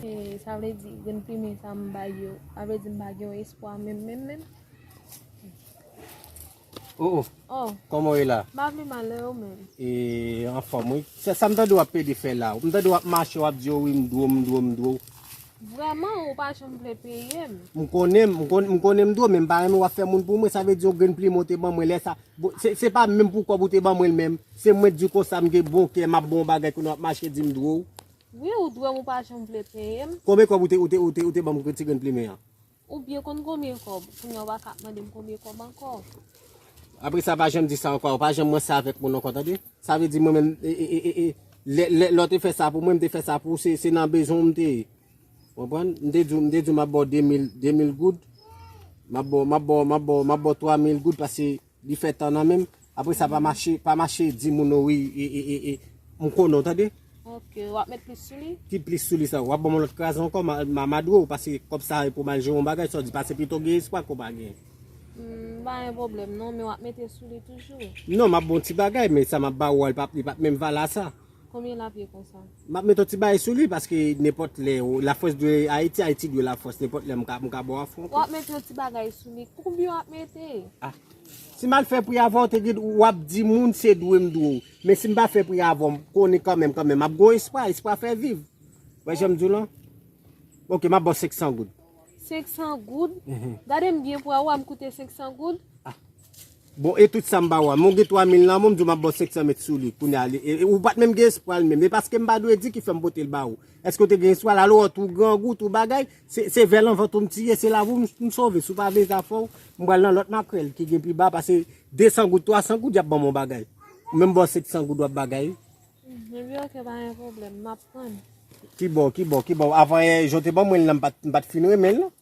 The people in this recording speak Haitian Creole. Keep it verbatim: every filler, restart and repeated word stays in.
E, sa vle di, grenn plimen sa m bay yo, sa vle di m pa gen yon espwa menm, menm, menm. Oh, oh, Oh, kòman w ye la? m pa vle mal lè yo menm. E, anfòm, wi. Se sa m tande w ap pede fè la. M tande w ap mache, w ap di, oh, wi, m dwo, m dwo, m dwo. Vrèman, ou pa janm vle peye m. M konnen, m kon- m konnen m dwo, men m pa renmen w ap fè moun pou mwen. Sa vle di, yon grenn plimen w te ban mwen lè sa. Bon, se, se pa menm pou kòb ou te ban mwen l menm. Se mwen di w konsa, m gen bon kè, m ap bon bagay, kounye w ap mache di m dwo. Wi, ou dwe m, ou pa janm vle peye m. Konbyen kòb ou te, ou te, ou te, ou te ban m ti grenn plimen an? Ou byen konn konbyen kòb. Kounye a ou pa ka ap mande m konbyen kòb ankò. Apre sa, pa janm di sa ankò. Pa janm ranse avèk moun ankò, tande? Sa vle di mwen menm, e, e, e, e, e, lè, lè, lè w te fè sa pou mwen, m te fè sa pou ou, se, se nan bezwen w m te ye. Konprann? M te di w, m te di w m ap ba w de mil, de mil goud. M ap ba w, m ap ba w, m ap ba w, m ap ba w twa mil goud paske li fè tan nan men m. Apre sa, pa mache, pa mache di moun, oh, wi, e, e, e, e, m konnen w, tande? Ok, w ap met plis sou li? Ki plis sou li sa? W ap ban m yon lòt kraze ankò, m a, m a, m a dwe w, paske kòb sa e pou m al jere yon bagay, sa w di, pase pito gen espwa ke w pa gen. Hmm, pa gen pwoblèm non, men w ap mete sou li toujou. Non, m ap ba w ti bagay, men sa m ap ba w a, li p ap, li p ap menm valè sa. Konbyen l ap ye konsa? M ap mete yon ti bagay sou li, paske nenpòt lè, Lafrans dwe Ayiti, Ayiti dwe Lafrans, nenpòt lè m ka, m ka ba w afwa W ankò. ap mete yon ti bagay sou li. Konbyen w ap mete? Si m al fè pri avè w, te gen, w ap di moun se dwe m dwe w. Men si m pa fè pri avè w, m konnen kanmenm, kanmenm, m ap gen yon espwa, espwa fè viv. Wè jan m di w lan? Ok, m ap ba w senk san goud. Senk san goud? Mhm. Gade m byen pou wè, w a m koute senk san goud? Bon, e tout sa m ba w a. Mwen gen twa mil nan men m, m di w m ap ba w senk san met sou li. Kounye a, li- e- e- ou pa t menm gen espwa l menm. E paske m pa dwe di ki fè m pote l ba ou. Èske w te gen espwa l? Alò, tou grangou, tou bagay, se, se vè nan vant ou m tire, se lavi w m, m sove. Si w pa vle zafè w, m pral nan lòt makrèl ki gen pi ba, pase de san goud, twa san goud, y ap ban m yon bagay. Ou menm ba w senk san goud, w ap bagay. Ebyen, ok, pa gen pwoblèm, m ap pran. Ki bò, ki bò, ki bò? Avan yè, jan w te ban mwen l lan, m pa t, m pa t fin renmen l, non?